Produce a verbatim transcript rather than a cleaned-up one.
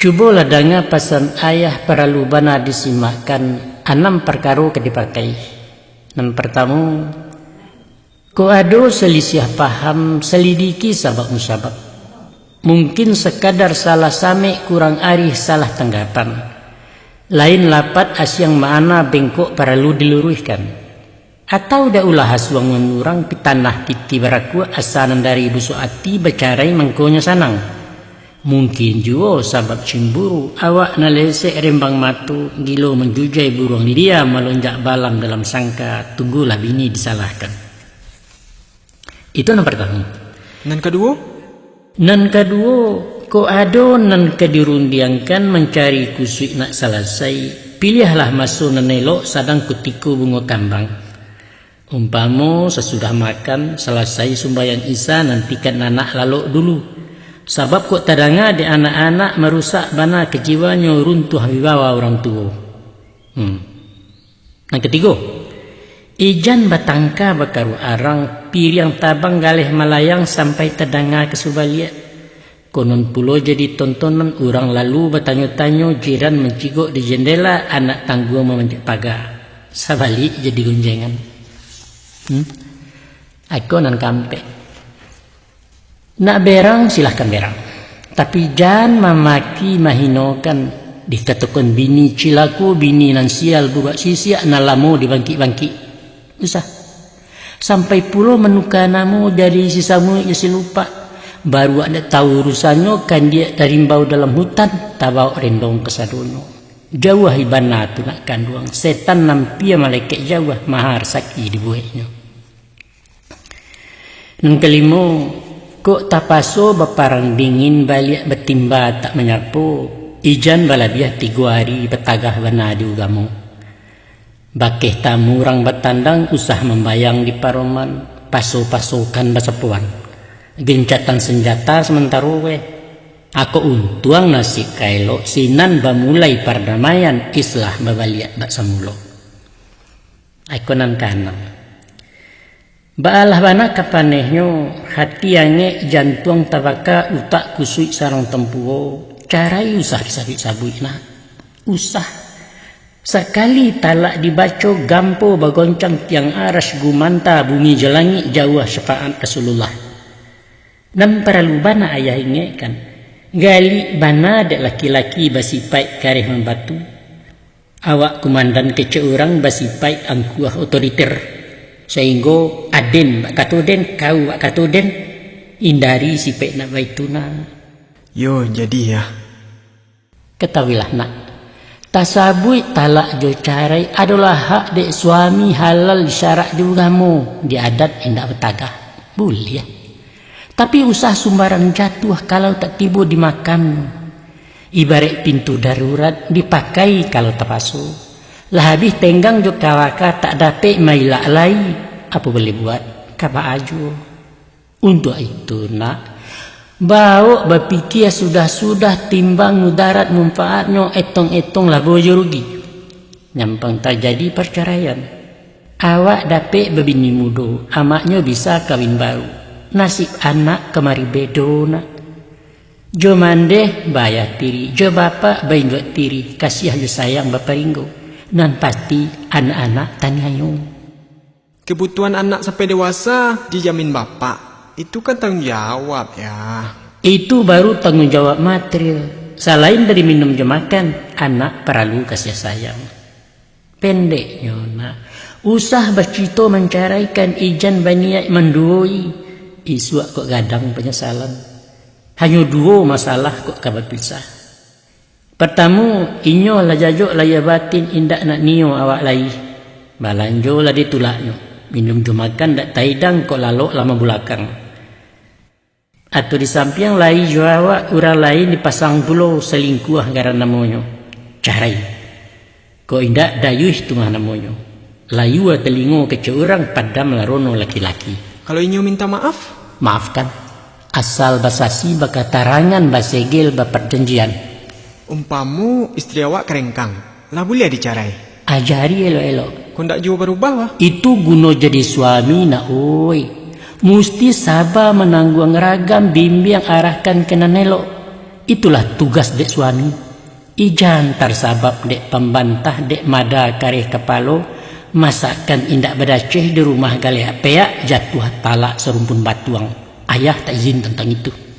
Cubolah danga pasan ayah, paralu bana disimakkan, anam parkaro ka dipakai. Nan partamo, kok ado salisiah paham, salidiki sabab musabab. Mungkin sakadar salah samek, kurang arih, salah tanggapan. Lain lapat asiang ma'ana, bengkok paralu diluruihkan. Atau dak ulah asuangan urang pitanah titi barakuak, asa nan dari busuk ati bacarai mangkonyo sanang. Mungkin juo sabab cimburu, awak nan lesek rembang mato, gilo manjujai buruang lia, malonjak balam dalam sangka, tunggulah bini disalahkan. Itu nan partamo. Nan kaduo? Nan kaduo, kok ado nan ka dirundiangkan, mancari kusuik nak salasai, piliahlah maso nan elok, sadang kutiko bungo kambang. Umpamo sasudah makan, salasai sumbayang Isya, nantikan anak lalok dulu. Sabab kok tadanga dek anak-anak, marusak bana kajiwanyo, runtuah wibawa urang tuo. Hmm. Nan katigo, ijan batangka bakaruah arang, piriang tabang galeh malayang, sampai tadanga ka subaliak. Konon pulo jadi tontonan, urang lalu batanyo-tanyo, jiran mancigok di jendela, anak tangguang mamanjek paga. Sabalik jadi gonjengan. Hmm? Ako nan kaampek. Nak berang, silahkan berang. Tapi jan mamaki, mahinokan, dikatokan bini cilako, bini nan sial, buruak sisiak, nan lamo dibangkik-bangkik. Usah. Sampai pulo manuka namo, jadi si samuik jo si lupak. Baruak dak tahu urusannyo, kandiak tarimbau dalam hutan, tabaok rendong kasadonyo. Jauahi bana tu nak kanduang, setan nan pia malekek jauah, maha rasaki dibueknyo. Nan kalimo, kok tapaso baparang dingin, baliak batimba tak manyapo, ijan balabiah tigo ari, batagah bana di ugamo. Bakeh tamu urang batandang, usah mambayang di paroman, paso-pasokan basapoan. Gencatan sanjata samantaro weh. Ako untuang nasib ka elok, sinan bamulai pardamaian, islah babaliak bak samulo. Ako nan kaanam. Baalah bana ka panehnyo, hati angek, jantuang tabaka, utak kusuik sarang tampuo, carai usah disabuik-sabuik nak. Usah. Sakali talak dibaco, gampo bagoncang tiang aras, gumanta bumi jo langik, jauah syafaat Rasulullah. Nan paralu bana ayah ingekkan, galik bana dek laki-laki basipaik kareh mambatu. Awak kumandan kecek urang basipaik angkuah otoriter, sainggo aden bak kato den, kau bak kato den, indari sipaik nak baitu nak. Yo, jadi, yah. Katahuilah nak, tasabuik talak jo carai adolah hak dek suami, halal syarak di ugamo, di adat indak batagah. Buliah. Tapi usah sumbarang jatuah kalau tak tibo di makamnyo. Ibarat pintu darurat dipakai kalau tapaso. Lah habih tenggang jo kawaka tak dapek mailak lai. Apo boleh buat, ka baa juo. Untuak itu nak, baok bapikia sudah-sudah timbang mudarat munfaatnyo, etong-etong labo jo rugi. Nyampang tajadi parcaraian. Awak dapek babini mudo, amaknyo bisa kawin baru. Nasib anak kamari bedo nak. Jo mandeh bayah tiri, jo bapak bainduak tiri, kasiah jo sayang baparinggo. Nan pasti anak-anak taniayo. Kebutuhan anak sampai dewasa dijamin bapak. Itu kan tanggung jawab, ya. Itu baru tanggung jawab material. Salain dari minum jo makan, anak paralu kasih sayang. Pendeknyo, nak, usah bacito mancaraikan, ijan baniaik manduoi. Isuak kok gadang panyasalan. Hanyo duo masalah kok ka bapisah. Partamo, inyo lah jajok lahia batin, indak nak nio awak lai. Balanjo lah ditulaknyo. Minum jo makan dak taidang, kok lalok lah mambulakang. Atau di sampiang lai jo awak, urang lain dipasang pulo, salingkuah garan namonyo. Carai. Kok indak, dayuih tu mah namonyo. Layua talingo kecek urang, padam larono laki-laki. Kalau inyo minta maaf? Maafkan. Asal basasi, bakatarangan, basegel, baparjanjian. Umpamo istri awak karengkang, lah buliah dicarai? Ajari elok-elok. Kok ndak juo barubah, wah? Itu guno jadi suami, nak, oi. Musti saba manangguang ragam, bimbiang, arahkan ka nan elok. Itulah tugas dek suami. Ijan tarsabab dek pambantah, dek mada kareh kapalo, masakan indak badaceh di rumah galeak peak, jatuah talak sarumpun batuang. Ayah tak izin tantang itu.